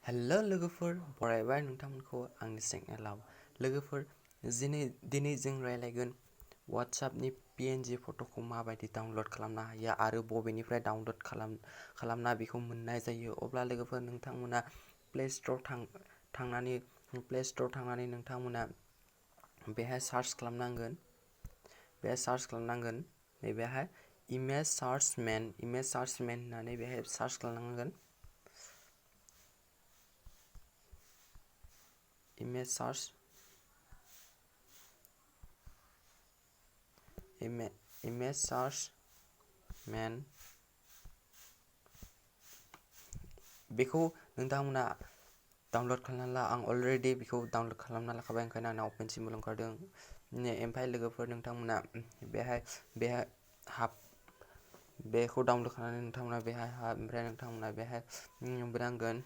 हेल' लोगोफोर, बरायबाय नोंथांमोनखौ आंनि चेनेलाव। लोगोफोर, दिनै जों रायलायगोन WhatsAppनि PNG फट'खौ माबायदि डाउनलड खालामनो हायो आरो बबेनिफ्राय डाउनलड खालामना बेखौ मोननाय जायो। अब्ला लोगोफोर, नोंथांमोना प्ले स्ट'र थांनानै नोंथांमोना बेहाय सार्च खालामनांगोन। नैबेहाय इमेज सार्च मेन होननानै बेहाय सार्च खालामनांगोन। इमेज सार्च मेन बेखौ नोंथांमोना डाउनलड खालामना ला। आं अलरेडि बेखौ डाउनलड खालामना लाखाबाय, ओंखायनो आंनाव अपेन सिम्बल ओंखारदों। ओमफ्राय लोगोफोर, नोंथांमोना बेहाय बेखौ डाउनलड खालामनानै नोंथांमोना बेहाय ओमफ्राय नोंथांमोना बेहाय नुबोनांगोन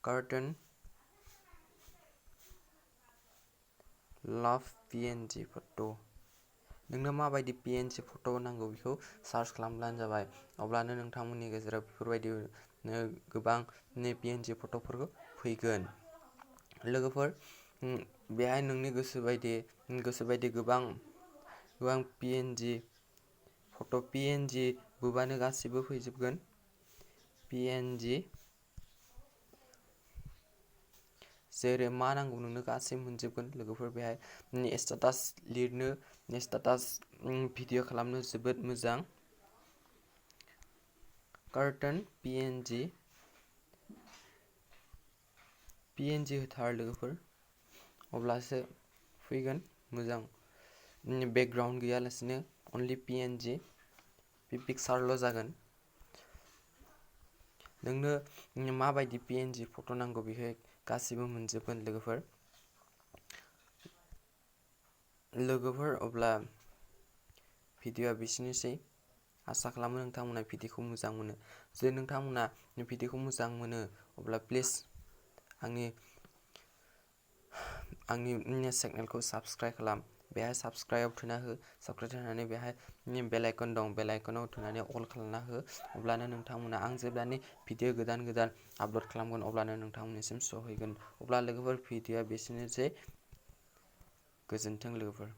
कार्टन लाभ PNG फट'। नोंनो माबायदि PNG फट' नांगौ बेखौ सार्च खालामब्लानो जाबाय। अब्लानो नोंथांमोननि गेजेराव बेफोरबायदिनो गोबां PNG फट'फोरखौ फैगोन। लोगोफोर, बेहाय नोंनि गोसो बायदि गोबां PNG बुबानो गासिबो फैजोबगोन। PNG जेरै मा नांगौ नोंनो गासैबो मोनजोबगोन। लोगोफोर, बेहाय स्टेटास लिरनो, स्टेटास भिडिअ खालामनो जोबोद मोजां। कार्टन PNG होथार लोगोफोर, अब्लासो फैगोन मोजां। बेकग्राउन्ड गैयालासिनो अनलि PNG बे पिक्सारल' जागोन। नोंनो माबायदि PNG फट' नांगौ बेहाय गासिबो मोनजोबगोन लोगोफोर। अब्ला भिडिअआ बिसिनोसै। आसा खालामो नोंथांमोना भिडिअखौ मोजां मोनो। जुदि नोंथांमोना भिडिअखौ मोजां मोनो, अब्ला प्लिज आंनि चेनेलखौ साबस्क्राइब खालाम। बेहाय साबस्क्राइब थुना हो। साबस्क्राइब थुनानै बेहाय बेल आइकन दं, बेल आइकनाव थुनानै अल खालामना हो। अब्लानो नोंथांमोना आं जेब्लानो भिडिअ गोदान आपल'ड खालामगोन, अब्लानो नोंथांमोननिसिम सहैगोन। अब्ला लोगोफोर, भिडिअआ बिसिनोसै। गोजोन्थों लोगोफोर।